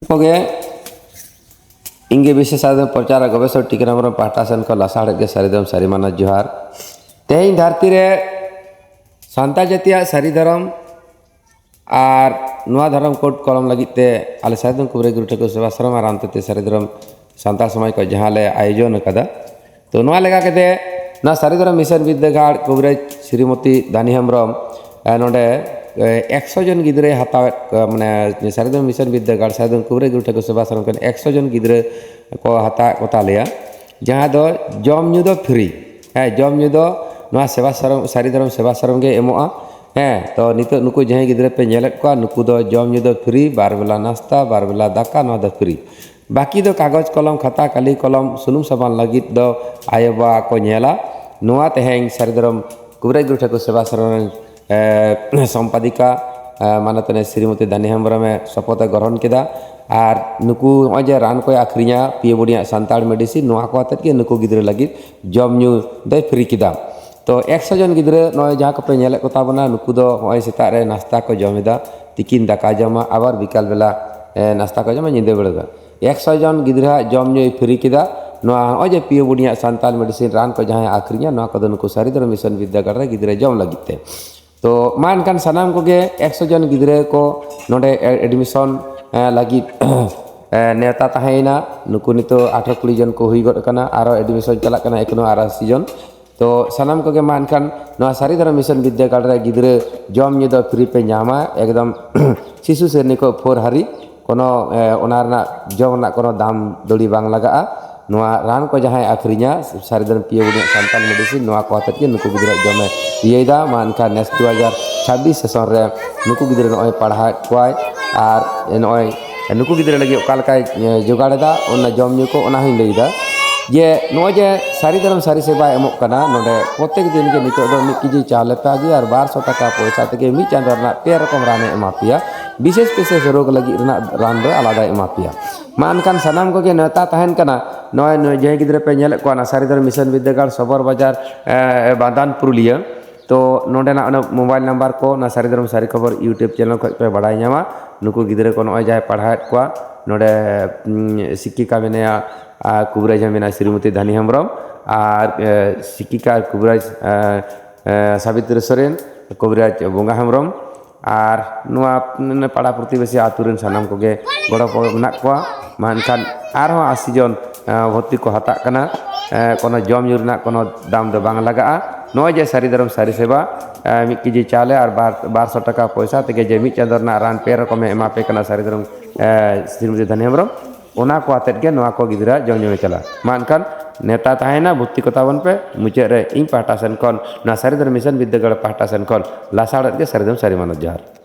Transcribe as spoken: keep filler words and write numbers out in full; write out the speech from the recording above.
ᱠᱚᱜᱮ ᱤᱧ ᱜᱮ ᱵᱤᱥᱮᱥ ᱥᱟᱨᱡᱚᱢ ᱯᱨᱚᱪᱟᱨ ᱟᱨ ᱜᱚᱵᱮᱥᱚᱠ ᱴᱤᱠᱟᱹᱨᱟᱢ ᱦᱮᱢᱵᱨᱚᱢ ᱯᱟᱦᱴᱟ ᱥᱮᱱ ᱠᱷᱚᱱ ᱞᱟᱥᱟᱲᱦᱮᱫ ᱜᱮ ᱥᱟᱹᱨᱤ ᱫᱚᱢ ᱥᱟᱹᱨᱤ ᱢᱟᱱᱟ ᱡᱚᱦᱟᱨ᱾ ᱛᱮᱦᱮᱧ ᱫᱷᱟᱹᱨᱛᱤ ᱨᱮ ᱥᱟᱱᱛᱟᱲ ᱡᱟᱹᱛᱤᱭᱟᱜ ᱥᱟᱹᱨᱤ ᱫᱷᱚᱨᱚᱢ ᱟᱨ ᱱᱚᱣᱟ ᱫᱷᱚᱨᱚᱢ ᱠᱳᱰ ᱠᱚᱞᱚᱢ ᱞᱟᱹᱜᱤᱫ ᱛᱮ ᱟᱞᱮ ᱥᱟᱨᱡᱚᱢ ᱠᱩᱵᱨᱟᱹᱭ ᱜᱩᱨᱩ ᱴᱷᱟᱹᱠᱩᱨ ᱥᱮᱵᱟ ᱥᱟᱨᱚᱢ ᱟᱨ ᱟᱱᱛᱮ ᱥᱟᱹᱨᱤ ᱫᱷᱚᱨᱚᱢ ᱥᱟᱱᱛᱟᱲ ᱥᱚᱢᱟᱡᱽ ᱠᱚ ᱡᱟᱦᱟᱸ ᱞᱮ ᱟᱭᱳᱡᱚᱱ ᱟᱠᱟᱫᱟ, ᱛᱚ ᱱᱚᱣᱟ ᱞᱮᱠᱟ ᱠᱟᱛᱮ ᱱᱚᱣᱟ ᱥᱟᱹᱨᱤ ᱫᱷᱚᱨᱚᱢ ᱢᱤᱥᱚᱱ ᱵᱤᱨᱫᱟᱹᱜᱟᱲ ᱠᱩᱵᱨᱟᱹᱭ ᱥᱨᱤᱢᱚᱛᱤ ᱫᱟᱱᱤ ᱦᱮᱢᱵᱨᱚᱢ, ᱮ, ᱱᱚᱰᱮ, ᱮ, ᱮᱠᱥᱚ ᱡᱚᱱ ᱜᱤᱫᱽᱨᱟᱹᱭ ᱦᱟᱛᱟᱣᱮᱫ ᱠᱚᱣᱟ, ᱢᱟᱱᱮ ᱥᱟᱹᱨᱤ ᱫᱷᱚᱨᱚᱢ ᱢᱤᱥᱚᱱ ᱵᱤᱨᱫᱟᱹᱜᱟᱲ ᱥᱟᱹᱨᱤ ᱫᱷᱚᱨᱚᱢ ᱠᱩᱵᱨᱟᱹᱭ ᱜᱩᱨᱩ ᱴᱷᱟᱹᱠᱩᱨ ᱥᱮᱵᱟ ᱥᱟᱨᱚᱢ ᱠᱷᱚᱱ ᱮᱠᱥᱚ ᱡᱚᱱ ᱜᱤᱫᱽᱨᱟᱹ ᱠᱚ ᱦᱟᱛᱟᱣᱮᱫ ᱠᱚ ᱛᱟᱞᱮᱭᱟ, ᱡᱟᱦᱟᱸ ᱫᱚ ᱡᱚᱢ ᱧᱩ ᱫᱚ ᱯᱷᱨᱤ᱾ ᱦᱮᱸ, ᱡᱚᱢ ᱧᱩ ᱫᱚ ᱱᱚᱣᱟ ᱥᱮᱵᱟ ᱥᱟᱨᱚᱢ, ᱥᱟᱹᱨᱤ ᱫᱷᱚᱨᱚᱢ ᱥᱮᱵᱟ ᱥᱟᱨᱚᱢ ᱜᱮ ᱮᱢᱚᱜᱼᱟ᱾ ᱦᱮᱸ, ᱛᱚ ᱱᱤᱛᱚᱜ ᱱᱩᱠᱩ ᱡᱟᱦᱟᱸᱭ ᱜᱤᱫᱽᱨᱟᱹ ᱯᱮ ᱧᱮᱞᱮᱫ ᱠᱚᱣᱟ, ᱱᱩᱠᱩ ᱫᱚ ᱡᱚᱢ ᱧᱩ ᱫᱚ ᱯᱷᱨᱤ, ᱵᱟᱨ ᱵᱮᱞᱟ ᱱᱟᱥᱛᱟ, ᱵᱟᱨ ᱵᱮᱞᱟ ᱫᱟᱠᱟ, ᱱᱚᱣᱟ ᱫᱚ ᱯᱷᱨᱤ᱾ ᱵᱟᱹᱠᱤ ᱫᱚ ᱠᱟᱜᱚᱡᱽ ᱠᱚᱞᱚᱢ, ᱠᱷᱟᱛᱟ ᱠᱟᱹᱞᱤ ᱠᱚᱞᱚᱢ, ᱥᱩᱱᱩᱢ ᱥᱟᱵᱟᱱ ᱞᱟᱹᱜᱤᱫ ᱫᱚ ᱟᱭᱳᱼᱵᱟᱵᱟ ᱠᱚ ᱧᱮᱞᱟ᱾ ᱱᱚᱣᱟ ᱛᱮᱦᱮᱧ ᱥᱟᱹᱨᱤ ᱫᱷᱚᱨᱚᱢ ᱠᱩᱵᱨᱟᱹᱭ ᱜᱩᱨᱩ ᱴᱷᱟᱹᱠᱩᱨ ᱥᱮᱵᱟ ᱥᱟᱨᱚᱢ ᱨᱮᱱ, ᱮ, ᱥᱚᱢᱯᱟᱫᱤᱠᱟ, ᱮ, ᱢᱟᱱᱚᱛᱟᱱᱤ ᱥᱨᱤᱢᱚᱛᱤ ᱫᱟᱱᱤ ᱦᱮᱢᱵᱨᱚᱢᱮ ᱥᱚᱯᱚᱛ ᱮ ᱜᱨᱚᱦᱚᱱ ᱠᱮᱫᱟ᱾ ᱟᱨ ᱱᱩᱠᱩ ᱱᱚᱜᱼᱚᱭ ᱡᱮ ᱨᱟᱱ ᱠᱚᱭ ᱟᱹᱠᱷᱨᱤᱧᱟ ᱯᱤᱭᱳ ᱵᱚᱰᱤᱭᱟᱜ ᱥᱟᱱᱛᱟᱲ ᱢᱮᱰᱤᱥᱤᱱ, ᱱᱚᱣᱟ ᱠᱚ ᱟᱛᱮᱫ ᱜᱮ ᱱᱩᱠᱩ ᱜᱤᱫᱽᱨᱟᱹ ᱞᱟᱹᱜᱤᱫ ᱡᱚᱢ ᱧᱩ ᱫᱚᱭ ᱯᱷᱨᱤ ᱠᱮᱫᱟ᱾ ᱛᱚ ᱮᱠᱥᱚ ᱡᱚᱱ ᱜᱤᱫᱽᱨᱟᱹ ᱱᱚᱜᱼᱚᱭ ᱡᱟᱦᱟᱸ ᱠᱚᱯᱮ ᱧᱮᱞᱮᱫ ᱠᱚ ᱛᱟᱵᱚᱱᱟ, ᱱᱩᱠᱩ ᱫᱚ ᱱᱚᱜᱼᱚᱭ ᱥᱮᱛᱟᱜ ᱨᱮ ᱱᱟᱥᱛᱟ ᱠᱚ ᱡᱚᱢ ᱮᱫᱟ, ᱛᱤᱠᱤᱱ ᱫᱟᱠᱟ ᱡᱚᱢᱟ, ᱟᱵᱟᱨ ᱵᱤᱠᱟᱞ ᱵᱮᱞᱟ, ᱮ, ᱱᱟᱥᱛᱟ ᱠᱚ ᱡᱚᱢᱟ, ᱧᱤᱫᱟᱹ ᱵᱮᱲᱟ ᱫᱚ᱾ ᱮᱠᱥᱚ ᱡᱚᱱ ᱜᱤᱫᱽᱨᱟᱹᱣᱟᱜ ᱡᱚᱢ ᱧᱩᱭ ᱯᱷᱨᱤ ᱠᱮᱫᱟ᱾ ᱱᱚᱣᱟ ᱱᱚᱜᱼᱚᱭ ᱡᱮ ᱯᱤᱭᱳ ᱵᱚᱰᱤᱭᱟᱜ ᱥᱟᱱᱛᱟᱲ ᱢᱮᱰᱤᱥᱤᱱ ᱨᱟᱱ ᱠᱚ ᱡᱟᱦᱟᱸᱭ ᱟᱹᱠᱷᱨᱤᱧᱟ, ᱱᱚᱣᱟ ᱠᱚᱫᱚ ᱱᱩᱠᱩ ᱥᱟᱹᱨᱤ ᱫᱷᱚᱨᱚᱢ ᱢᱤᱥᱚᱱ ᱵᱤᱨᱫᱟᱹᱜᱟᱲ ᱨᱮ ᱜᱤᱫᱽᱨᱟᱹ ᱡᱚᱢ ᱞᱟᱹᱜᱤᱫ ᱛᱮ᱾ ᱛᱚ ᱢᱟ ᱮᱱᱠᱷᱟᱱ ᱥᱟᱱᱟᱢ ᱠᱚᱜᱮ ᱮᱠᱥᱚ ᱡᱚᱱ ᱜᱤᱫᱽᱨᱟᱹ ᱠᱚ ᱱᱚᱰᱮ ᱮ-, ᱮᱰᱢᱤᱥᱚᱱ, ᱮ, ᱞᱟᱹᱜᱤᱫ, ᱮ, ᱱᱮᱣᱛᱟ ᱛᱟᱦᱮᱸᱭᱮᱱᱟ᱾ ᱱᱩᱠᱩ ᱱᱤᱛᱚᱜ ᱟᱴᱷᱨᱚ ᱠᱩᱲᱤ ᱡᱚᱱ ᱠᱚ ᱦᱩᱭ ᱜᱚᱫ ᱟᱠᱟᱱᱟ, ᱟᱨᱚ ᱮᱰᱢᱤᱥᱚᱱ ᱪᱟᱞᱟᱜ ᱠᱟᱱᱟ ᱮᱠᱷᱚᱱᱳ ᱟᱨᱟᱥᱤ ᱡᱚᱱ᱾ ᱛᱚ ᱥᱟᱱᱟᱢ ᱠᱚᱜᱮ ᱢᱟ ᱮᱱᱠᱷᱟᱱ ᱱᱚᱣᱟ ᱥᱟᱹᱨᱤ ᱫᱷᱚᱨᱚᱢ ᱢᱤᱥᱚᱱ ᱵᱤᱫᱽᱫᱟᱹᱜᱟᱲ ᱨᱮ ᱜᱤᱫᱽᱨᱟᱹ ᱡᱚᱢ ᱧᱩ ᱫᱚ ᱯᱷᱨᱤ ᱯᱮ ᱧᱟᱢᱟ, ᱮᱠᱫᱚᱢ ᱥᱤᱥᱩ ᱥᱨᱮᱱᱤ ᱠᱷᱚᱱ ᱯᱷᱳᱨ ᱦᱟᱹᱨᱤᱡ᱾ ᱠᱳᱱᱳ, ᱮ, ᱚᱱᱟ ᱨᱮᱱᱟᱜ ᱡᱚᱢ ᱨᱮᱱᱟᱜ ᱠᱳᱱᱳ ᱫᱟᱢ ᱫᱚᱲᱤ ᱵᱟᱝ ᱞᱟᱜᱟᱜᱼᱟ᱾ ᱱᱚᱣᱟ ᱨᱟᱱ ᱠᱚ ᱡᱟᱦᱟᱸᱭ ᱟᱹᱠᱷᱨᱤᱧᱟ, ᱥᱟᱹᱨᱤ ᱫᱷᱚᱨᱚᱢ ᱯᱤᱭᱳ ᱵᱚᱰᱤᱭᱟᱜ ᱥᱟᱱᱛᱟᱲ ᱢᱮᱰᱤᱥᱤᱱ, ᱱᱚᱣᱟ ᱠᱚ ᱟᱛᱮᱫ ᱜᱮ ᱱᱩᱠᱩ ᱜᱤᱫᱽᱨᱟᱹᱣᱟᱜ ᱡᱚᱢᱮ ᱤᱭᱟᱹᱭᱮᱫᱟ᱾ ᱢᱟ ᱮᱱᱠᱷᱟᱱ ᱱᱮᱥ ᱫᱩ ᱦᱟᱡᱟᱨ ᱪᱷᱟᱵᱵᱤᱥ ᱥᱮᱥᱚᱱ ᱨᱮ ᱱᱩᱠᱩ ᱜᱤᱫᱽᱨᱟᱹ ᱱᱚᱜᱼᱚᱭ ᱯᱟᱲᱦᱟᱣᱮᱫ ᱠᱚᱣᱟᱭ᱾ ᱟᱨ ᱱᱚᱜᱼᱚᱭ ᱱᱩᱠᱩ ᱜᱤᱫᱽᱨᱟᱹ ᱞᱟᱹᱜᱤᱫ ᱚᱠᱟ ᱞᱮᱠᱟᱭ, ᱮ, ᱡᱚᱜᱟᱲ ᱮᱫᱟ, ᱚᱱᱟ ᱡᱚᱢ ᱧᱩ ᱠᱚ, ᱚᱱᱟ ᱦᱚᱸᱧ ᱞᱟᱹᱭ ᱮᱫᱟ᱾ ᱡᱮ ᱱᱚᱜᱼᱚᱭ ᱡᱮ ᱥᱟᱹᱨᱤ ᱫᱷᱚᱨᱚᱢ ᱥᱟᱹᱨᱤ ᱥᱮᱵᱟᱭ ᱮᱢᱚᱜ ᱠᱟᱱᱟ, ᱱᱚᱰᱮ ᱯᱨᱚᱛᱮᱠ ᱫᱤᱱ ᱜᱮ ᱱᱤᱛᱚᱜ ᱫᱚ ᱢᱤᱫ ᱠᱮᱡᱤ ᱪᱟᱣᱞᱮ ᱯᱮ ᱟᱹᱜᱩᱭᱟ ᱟᱨ ᱵᱟᱨᱥᱚ ᱴᱟᱠᱟ ᱯᱚᱭᱥᱟ ᱛᱮᱜᱮ ᱢᱤᱫ ᱪᱟᱸᱫᱚ ᱨᱮᱱᱟᱜ ᱯᱮ ᱨᱚᱠᱚᱢ ᱨᱟᱱᱮ ᱮᱢᱟ ᱯᱮᱭᱟ᱾ ᱵᱤᱥᱮᱥ ᱵᱤᱥᱮᱥ ᱨᱳᱜᱽ ᱞᱟᱹᱜᱤᱫ ᱨᱮᱱᱟᱜ ᱨᱟᱱ ᱫᱚ ᱟᱞᱟᱫᱟᱭ ᱮᱢᱟ ᱯᱮᱭᱟ᱾ ᱢᱟ ᱮᱱᱠᱷᱟᱱ ᱥᱟᱱᱟᱢ ᱠᱚᱜᱮ ᱱᱮᱣᱛᱟ ᱛᱟᱦᱮᱱ ᱠᱟᱱᱟ, ᱱᱚᱜᱼᱚᱭ ᱱᱩᱭ ᱡᱟᱦᱟᱸᱭ ᱜᱤᱫᱽᱨᱟᱹ ᱯᱮ ᱧᱮᱞᱮᱫ ᱠᱚᱣᱟ, ᱚᱱᱟ ᱥᱟᱹᱨᱤ ᱫᱷᱚᱨᱚᱢ ᱢᱤᱥᱚᱱ ᱵᱤᱫᱽᱫᱟᱹᱜᱟᱲ ᱥᱚᱵᱚᱨ ᱵᱟᱡᱟᱨ, ᱮ, ᱵᱟᱸᱫᱟᱱ ᱯᱩᱨᱩᱞᱤᱭᱟᱹ᱾ ᱛᱚ ᱱᱚᱰᱮᱱᱟᱜ ᱚᱱᱟ ᱢᱳᱵᱟᱭᱤᱞ ᱱᱟᱢᱵᱟᱨ ᱠᱚ ᱚᱱᱟ ᱥᱟᱹᱨᱤ ᱫᱷᱚᱨᱚᱢ ᱥᱟᱹᱨᱤ ᱠᱷᱚᱵᱚᱨ YouTube ᱪᱮᱱᱮᱞ ᱠᱷᱚᱱ ᱯᱮ ᱵᱟᱲᱟᱭ ᱧᱟᱢᱟ᱾ ᱱᱩᱠᱩ ᱜᱤᱫᱽᱨᱟᱹ ᱠᱚ ᱱᱚᱜᱼᱚᱭ ᱡᱟᱦᱟᱸᱭ ᱯᱟᱲᱦᱟᱣᱮᱫ ᱠᱚᱣᱟ, ᱱᱚᱰᱮ ᱩᱸ, ᱥᱤᱠᱠᱷᱤᱠᱟ ᱢᱮᱱᱟᱭᱟ, ᱟᱨ ᱠᱩᱵᱨᱟᱡᱽ ᱦᱚᱸ ᱢᱮᱱᱟᱭᱟ ᱥᱨᱤᱢᱚᱛᱤ ᱫᱷᱟᱱᱤ ᱦᱮᱢᱵᱨᱚᱢ, ᱟᱨ ᱮ, ᱥᱤᱠᱠᱷᱤᱠᱟ ᱟᱨ ᱠᱩᱵᱨᱟᱡᱽ ᱮ, ᱮ, ᱥᱟᱵᱤᱛᱨᱤ ᱥᱚᱨᱮᱱ, ᱠᱩᱵᱨᱟᱡᱽ ᱵᱚᱸᱜᱟ ᱦᱮᱢᱵᱨᱚᱢ, ᱟᱨ ᱱᱚᱣᱟ ᱯᱟᱲᱟ ᱯᱨᱚᱛᱤᱵᱮᱥᱤ ᱟᱛᱳ ᱨᱮᱱ ᱥᱟᱱᱟᱢ ᱠᱚᱜᱮ ᱜᱚᱲᱚ ᱠᱚ ᱢᱮᱱᱟᱜ ᱠᱚᱣᱟ᱾ ᱢᱟ ᱮᱱᱠᱷᱟᱱ ᱟᱨᱦᱚᱸ ᱟᱥᱤ ᱡᱚᱱ ᱮ, ᱵᱷᱚᱨᱛᱤ ᱠᱚ ᱦᱟᱛᱟᱜ ᱠᱟᱱᱟ᱾ ᱮ, ᱠᱳᱱᱳ ᱡᱚᱢ ᱧᱩ ᱨᱮᱱᱟᱜ ᱠᱳᱱᱳ ᱫᱟᱢ ᱫᱚ ᱵᱟᱝ ᱞᱟᱜᱟᱜᱼᱟ᱾ ᱱᱚᱜᱼᱚᱭ ᱡᱮ ᱥᱟᱹᱨᱤ ᱫᱷᱚᱨᱚᱢ ᱥᱟᱹᱨᱤ ᱥᱮᱵᱟ, ᱮ, ᱢᱤᱫ ᱠᱮᱡᱤ ᱪᱟᱣᱞᱮ ᱟᱨ ᱵᱟᱨ, ᱵᱟᱨ ᱥᱚ ᱴᱟᱠᱟ ᱯᱚᱭᱥᱟ ᱛᱮᱜᱮ ᱡᱮ ᱢᱤᱫ ᱪᱟᱸᱫᱳ ᱨᱮᱱᱟᱜ ᱨᱟᱱ ᱯᱮ ᱨᱚᱠᱚᱢᱮ ᱮᱢᱟ ᱯᱮ ᱠᱟᱱᱟ ᱥᱟᱹᱨᱤ ᱫᱷᱚᱨᱚᱢ, ᱮ, ᱥᱨᱤᱢᱚᱛᱤ ᱫᱷᱟᱱᱤ ᱦᱮᱢᱵᱨᱚᱢ, ᱚᱱᱟ ᱠᱚ ᱟᱛᱮᱫ ᱜᱮ ᱱᱚᱣᱟ ᱠᱚ ᱜᱤᱫᱽᱨᱟᱹ ᱡᱚᱢ ᱧᱩ ᱮ ᱪᱟᱞᱟᱜᱼᱟ᱾ ᱢᱟ ᱮᱱᱠᱷᱟᱱ ᱱᱮᱣᱛᱟ ᱛᱟᱦᱮᱸᱭᱮᱱᱟ, ᱵᱷᱚᱨᱛᱤ ᱠᱚᱛᱟ ᱵᱚᱱ ᱯᱮ᱾ ᱢᱩᱪᱟᱹᱫ ᱨᱮ ᱤᱧ ᱯᱟᱦᱴᱟ ᱥᱮᱱ ᱠᱷᱚᱱ, ᱱᱚᱣᱟ ᱥᱟᱹᱨᱤ ᱫᱷᱚᱨᱚᱢ ᱢᱤᱥᱚᱱ ᱵᱤᱨᱫᱟᱹᱜᱟᱲ ᱯᱟᱦᱴᱟ ᱥᱮᱱ ᱠᱷᱚᱱ ᱞᱟᱥᱟᱲᱦᱮᱫ ᱜᱮ ᱥᱟᱹᱨᱤ ᱫᱷᱚᱨᱚᱢ ᱥᱟᱹᱨᱤ ᱢᱟᱱᱚᱛ ᱡᱚᱦᱟᱨ᱾